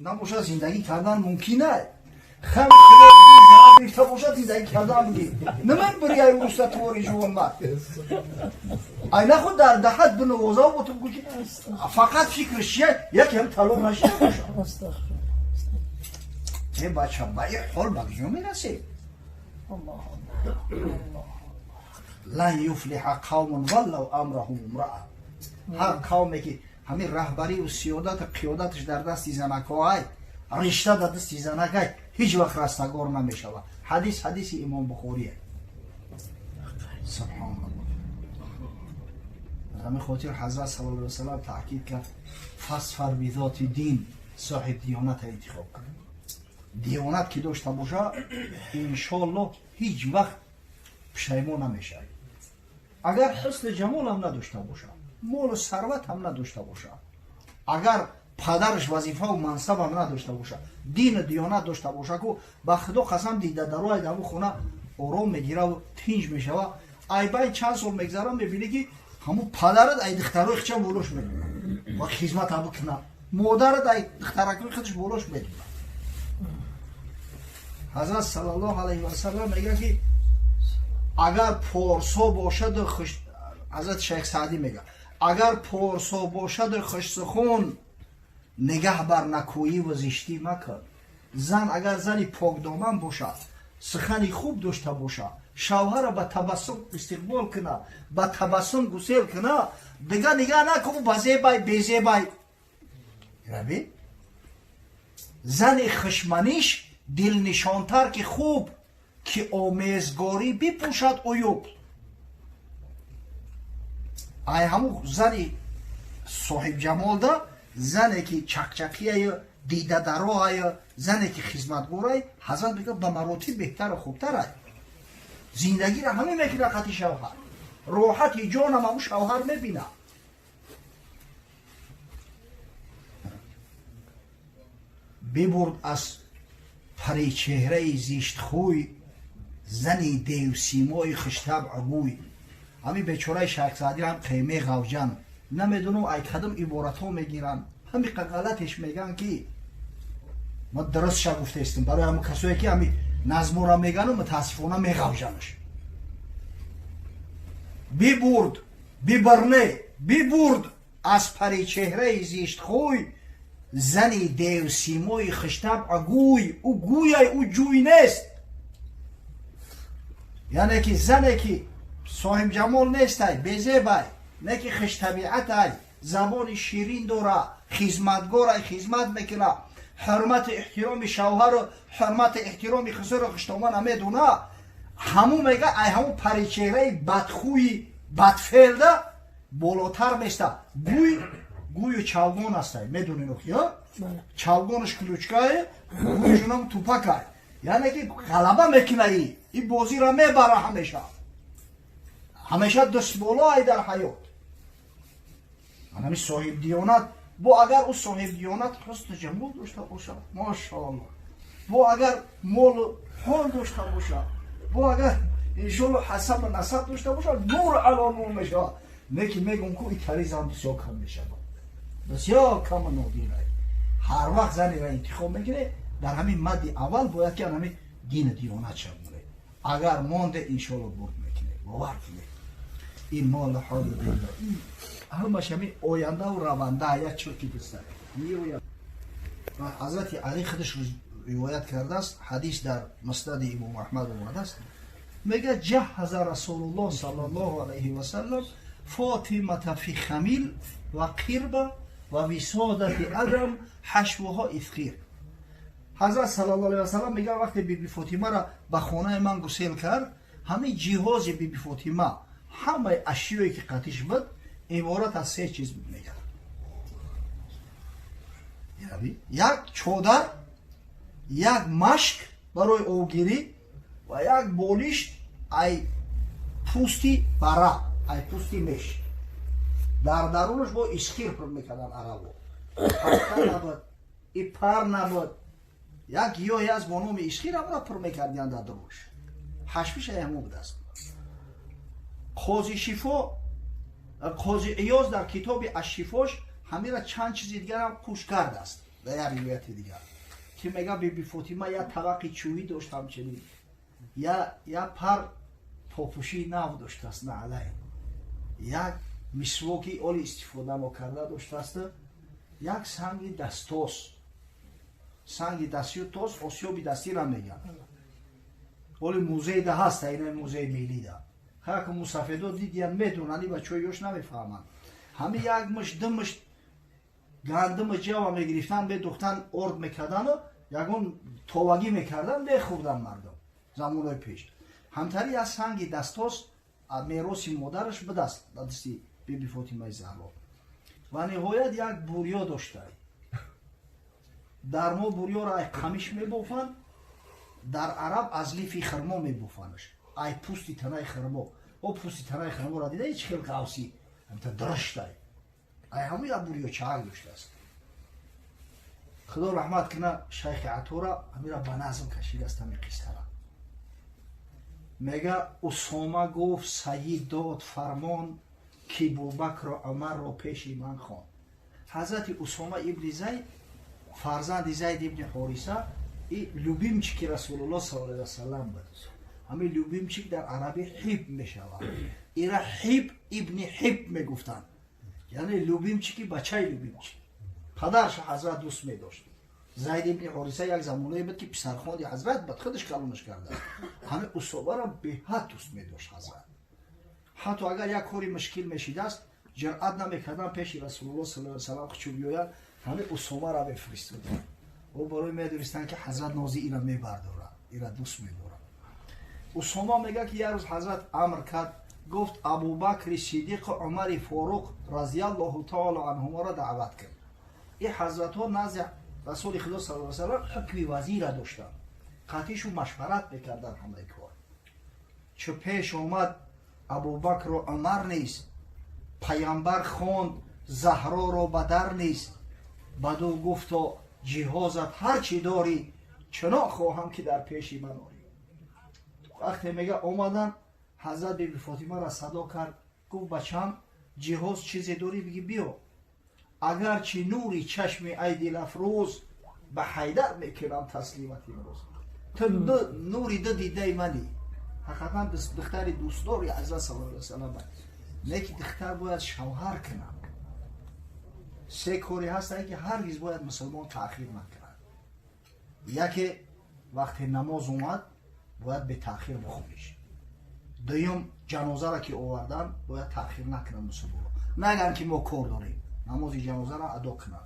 Набошад зиндагӣ кардан мумкин ай. Хам гирифта бошад зиндагӣ кардан бигир. Наман бири ай уруста твори жувонмард. Ай нахуд дар даҳат бинавозав бо ту бигӯ ки фақат фикраш чия, яке ҳам талоқ нашида бошад. Э бача, ба ин ҳол ба куҷо мерасем? Лан юфлиҳа қавмун валлав амраҳум имраа. Ҳар қавме ки ҳамин раҳбариву сиёдату қиёдаташ дар дасти занакҳоай, ришта дар дасти занакай, ҳеҷ вақт растагор намешавад. Ҳадис ҳадиси Имом Бухорие. Субҳоналлоҳ. Аз ҳамин хотир Ҳазрат саллаллоҳу алайҳи васаллам таъкид кард: фасфар бизоти дин, соҳиб диёната интихоб кун. Диёнат ки дошта боша, иншоаллоҳ ҳеҷ вақт пушаймон намешавӣ. Агар ҳусни ҷамол ҳам надошта боша, молу сарват ҳам надошта боша, агар падараш вазифаву мансаб ҳам надошта боша, дину диёнат дошта боша, ку ба Худо қасам дида дарои дар хона ором мегираву тинҷ мешава. Айбай чанд сол мегзара, мебинӣ ки ҳамун падарат ай духтарои хича болош медонад ва хизмат ҳам бикуна, модарат ай духтаракои худаш болош медонад. Ҳазрат саллаллоҳу алайҳи васаллам мегӯяд ки агар порсо бошаду хуш, Ҳазрат Шайх Саъдӣ мегӯяд, агар порсо бошаду хушсухон, нигаҳ бар накӯӣ зиштӣ макун. Зан агар зани покдоман бошад, сухани хуб дошта бошад, шавҳара ба табассум истиқбол куна, ба табассум гусел куна, дига нигаҳ накун ба зебай безебай. Раби зани хушманиш дилнишонтар ки хуб, ки омезгорӣ бипӯшад уюб. Ай ҳамун зани соҳибҷамолда, зане ки чақчақияю дидадароаю, зане ки хизматгорай, Ҳазрат мегӯяд, ба маротиб беҳтару хубтарай. Зиндагиро ҳамин мекунад қати шавҳар, роҳати ҷонам ҳамун шавҳар мебинад. Бибурд аз паричеҳраи зиштхӯй зани девсимои хуштабъ гӯй. Ҳамин бечораи Шайх Саъдӣ ҳам қеме ғавҷан, намедонам ай кадом иборатҳо мегиранд, ҳами ғалатеш мегӯянд ки ма дурустша гуфтаистам барои ҳамин касое ки ҳами назмора мегану мутаассифона меғавҷанаш. Бибурд бибарне бибурд аз паричеҳраи зиштхӯй зани девсимои хуштабъ гӯй. Ӯ гӯяй, ӯ ҷӯй нест. Яъне ки зане ки соҳибҷамол нестай, безебай, не ки хуштабиатай, забони ширин дора, хизматгорай, хизмат мекуна, ҳурмату эҳтироми шавҳару ҳурмату эҳтироми хусуру хуштомана медуна, ҳамун мега ай ҳамун паричеҳраи бадхӯи бадфеълда болотар места. Гӯй гӯю чавгон астай, медонед охи, чавгонаш ключкае, гӯйшунам тупакай. Яъне ки ғалаба мекунаи, ин бозиро мебара, ҳамеша ҳамеша дастболоай дар ҳаёт. Анами соҳибдиёнат бо агар ӯ соҳибдиёнат ҳусну ҷамол дошта бошад, машоалло, бо агар молу ҳол дошта бошад, бо агар иншоалло ҳасабу насаб дошта бошад, нур ало нур мешавад. Не ки мегӯм ку итари зан бисёр кам мешавад, бисёр каму нодирай. Ҳар вақт занеро интихоб мекунед, дар ҳамин мадди аввал бояд ки ҳамин дину диёнат шавонед. Агар монде, иншоалло бурд мекунед, бовар кунед. Ин молу ҳолу дунё ҳамаш ҳамин ояндаву раванда, як чурки диста меояд. Ҳазрати Алӣ худаш ривоят кардааст, ҳадис дар Муснади Имом Аҳмад омадааст, мегӯяд: ҷаҳаза Расулуллоҳ саллаллоҳу алайҳи васаллам Фотимата фи хамил ва қирба ва висодати адам ҳашвуҳо ифхир. Ҳазрат саллаллоҳу алайҳи васаллам мегӯяд, вақте биби Фотимаро ба хонаи ман гусел кард, ҳамин ҷиҳози биби Фотима, ҳамаи ашёе ки қатиш буд, иборат аз се чиз буд, мегӯяд: як чодар, як машк барои овгирӣ ва як болишт ай пӯсти бара, ай пӯсти меш. Дар дарунаш бо исхир пур мекарданд арабо, пахта набуд, и пар набуд, як гиёҳе аст бо номи исхир, ҳамонро пур мекардиянд дар дарунаш, ҳашвиш ай ҳамон будааст. Қози Шифо, Қози Иёз дар китоби Ашшифош ҳамира чанд чизи дигарам қӯш кардааст. Дар як ривояти дигар ки мега, Биби Фотима як табақи чӯбӣ дошт, ҳамчунин я пар попушии нав доштааст, наълай, як мисвоки оли истифода мокарда доштааст, як санги дастос, санги дастию тос, осиёби дастира мегӯянд. Оли музейда ҳаста, ина музеи миллида. Хаку мусафедо дидиян, медонанд, и бачаҳои ёш намефаҳманд. Ҳами як мушт, ду мушт гандуми ҷава мегирифтан, медухтан, орд мекардану ягон товагӣ мекардан, мехӯрдан мардум замонҳои пеш. Ҳамтари як санги дастос мероси модараш бидаст ба дасти Биби Фотимаи Заҳро. Ва ниҳоят як бурё доштай. Дар мо бурёро ай қамиш мебофанд, дар араб аз лифи хирмо мебофанаш, ай пӯсти танаи хирмо. О, пӯсти танаи хирморо дида, ҳеч хел қавси ҳамта дуруштай, ай ҳаму як бурё чаак доштааст. Худо раҳмат куна шайхи Атора, ҳамира ба назм кашидааст ҳами қиссара. Мега, Усома гуфт: «Саид дод фармон, ки Бубакру Умарро пеши ман хон». Ҳазрати Усома ибни Зайд, фарзанди Зайд ибни Ҳориса, и любимчики Расулулло саллаллоҳу алайҳи васалам буд. Ҳамин любимчик дар арабӣ ҳиб мешавад. Ира ҳиб ибни ҳиб мегуфтанд, яъне любимчики бачаи любимчик. Падарша ҳазрат дӯст медошт. Зайд ибни Ҳориса як замонае буд, ки писархонди ҳазрат буд, худаш калонаш кардааст. Ҳамин Усобаро беҳад дӯст медошт ҳазрат. Ҳатто агар як кори мушкил мешидааст, ҷуръат намекардан пеши Расулулло саллаллоҳу алайҳи васаллам хучу биёянд, ҳамин Усомаро мефиристоданд. О, барои медонистанд, ки ҳазрат нози ира мебардорад, ира дӯст медорад. Усома мега, ки як рӯз ҳазрат амр кард, гуфт: «Абубакри Сидиқу Умари Форуқ разиаллоҳу таоло анҳуморо даъват кард». Ин ҳазратҳо назди Расули Худо саллаллоҳу алайҳи васаллам ҳукми вазира доштанд, қатишу машварат мекарданд ҳамаи кор. Чу пеш омад Абубакру Умар нест, паямбар хонд Заҳроро ба дар нест. Баду гуфто: «Ҷиҳозат ҳар чӣ дорӣ, чунон хоҳам, ки дар пеши ман орӣ». Вақте, мега, омадан, ҳазрат Биби Фотимаро садо кард, гуфт: «Бачам, ҷиҳоз чизе дорӣ, биги, биё. Агарчи нури чашми ай дилафрӯз, ба Ҳайдар мекунам таслимат имрӯз. Ту нури ду дидаи мани». Ҳақиқатан духтари дӯстдори ҳазрат саллаллоҳу алайҳи васаллам. Не ки духтар бояд шавҳар кунад. Се коре ҳастанд, ки ҳаргиз бояд мусулмон таъхир накунад. Яке, вақте намоз омад, бояд бетаъхир бихониш. Дуюм, ҷанозаро ки овардан, бояд таъхир накунад мусулмонро, наган ки мо кор дорем, намози ҷанозаро адо кунад.